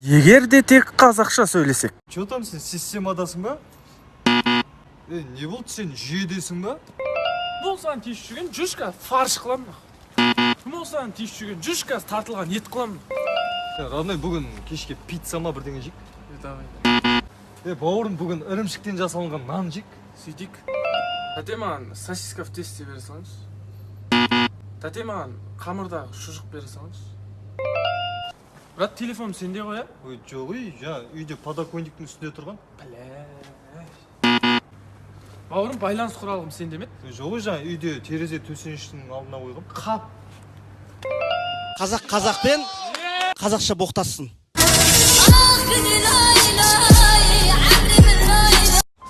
Егер де тек қазақша сөйлесек. Че там, сен системадасың ба? Е, не болды, сен жүйедесің ба? Бұл саған тиісіп жүрген жүшка фарш қыламын. Кім ол саған тиісіп жүрген жүшка тартылған ет қыламын. Е, родной, бүгін кешке пицца ма, бірдеңе жейік. Е, бауырым, бүгін ірімшіктен жасалынған нан жейік. Сөйтейік. Тәте, маған сосиска в тесте бере салыңызшы. Тәте, маған қамырдағы шұжық бере салыңызшы. Брат, телефон сенде ғой, иә? Ой, жоқ, ей, жаңа үйде подоконниктің үстінде тұрған. Бля. Бауырым, байланыс құралым сенде ме еді? Ой, жоқ, ей, жаңа үйде терезе төсеніштің алдына қойғам. Қап. Қазақ қазақпен қазақша боқтассын.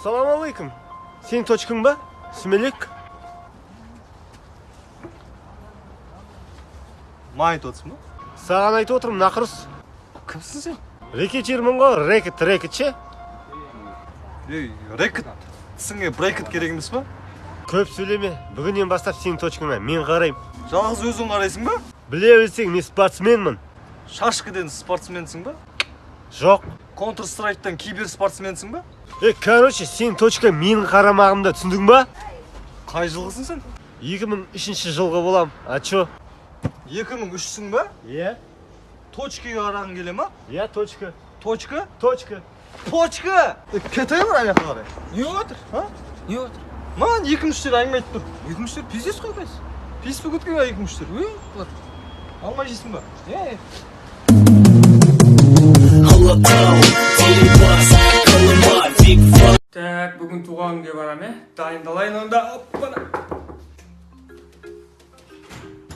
Салам алейкум. Сенің точкаң ба? Сүмелек? Маған айтып отырсың ба? Саған айтып отырмын, нақырыс. Кімсің сен? Рэкетирмін ғой, рэкет, рэкет ше? Ей, рэкет. Тісіңе брекет керек емес па? Көп сөйлеме. Бүгіннен бастап сенің точкаңа мен қараймын. Жалғыз өзің қарайсың ба? Біле білсең, мен спортсменмін. Шашкіден спортсменсің ба? Жоқ. Контр Страйктан киберспортсменсің ба? Е, короче, сенің точка менің қарамағымда, түсіндің ба? Қай жылғысың сен? 2003 жылғы болам. А чё? 2003-сің ба? Иә. Точкаға қарағың келе ма? Иә, точка. Точка? Точка. Почка! Кете бер ана жаққа қарай. Не отыр? А? Не отыр? Маған 2003-тер әңгіме айтып тұр. 2003-тер пиздец қой қазір. Пис болып кеткен ба 2003-тер? Өй, бұлар. Алмай жейсің ба? Е, Так, бүгін туған күнге барам, е? Дайындалайын онда. Оппана.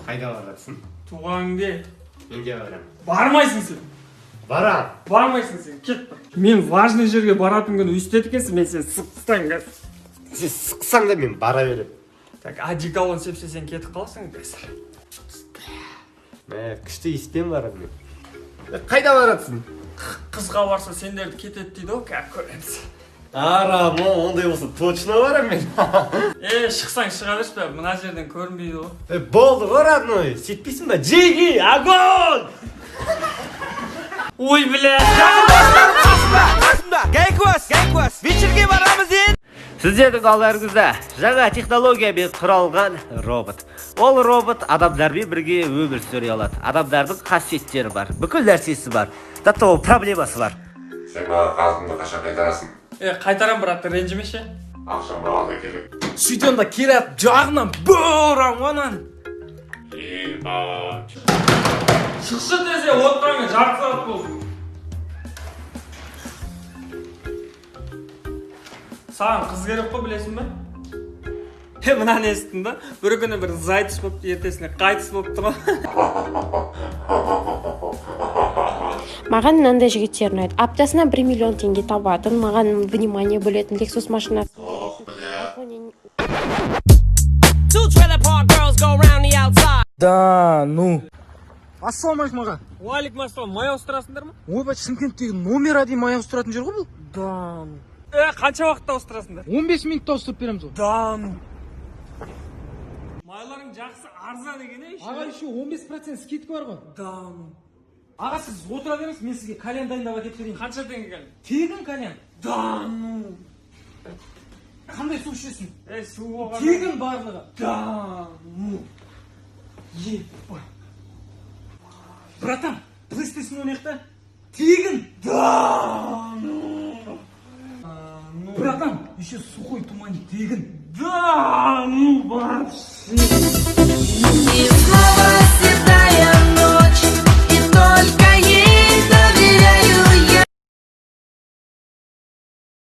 Қайда барасың? Туған күнге. Мен де барамын. Бармайсың сен. Барам. Бармайсың сен. Кет. Мен важный жерге баратын күні өйстеді екенсің, мен сені сығып тастаймын қазір. Сен сықсаң да, мен бара беремін. Так, одеколон сепсе, сен кетіп қаласың қазір. Мә, күшті иіспен барамын мен. Е, қайда барасың? Қызға барса, сендерді кетеді дейді ғой, қазір көреміз. Арам, ондай болса, точно барамын мен. Е, шықсаң шыға берші, бә, мына жерден көрінбейді ғой. Е, болды ғой, родной, сөйтпейсің ба? Жиги, огонь! Ой, бля! Сіздердің алдарыңызда жаңа технологиямен құралған робот. Ол робот адамдармен бірге өмір сүре алады. Адамдардың қасиеттері бар, бүкіл нәрсесі бар. До того проблемасы бар. Сен маған қарызыңды қашан қайтарасың? Е, қайтарам, брат, ренжімеші. Ақша маған да керек. Сөйтем да келеді, жағынан бұрам ананы. Ебать. Шықшы десе, отқанға жарты сағат болды. Саған қыз керек қой, білесің бе? Е, мынаны естідім да, бір күні бір зайтыс болыпты, ертесіне қайтыс болыпты ғой. Маған мынандай жігіттер ұнайды: аптасына 1 миллион теңге табатын, маған внимание бөлетін, Лексус машинасы. iPhone. Да, ну. Ассалаумағалейкум, аға. Уағалейкум ассалам. Май ауыстырасыңдар ма? Ойбай, Шымкенттегі номер один май ауыстыратын жер ғой бұл. Да ну. Е, қанша уақытта ауыстырасыңдар? 15 минутта ауыстырып береміз ғой. Да ну. Майларың жақсы, арзан екен, е? Аға, еще 15% скидка бар ғой. Да ну. Аға, сіз отыра беріңіз, мен сізге кальян дайындап әкеліп берейін. Қанша теңге кальян? Тегін кальян. Да ну. Қандай су ішесің? Е, су болған. Тегін барлығы. Да ну. Ебай. Братан, PlayStation ойнайық та? Тегін. Да ну. Братан, еще сухой туман тегін. Да ну вообще.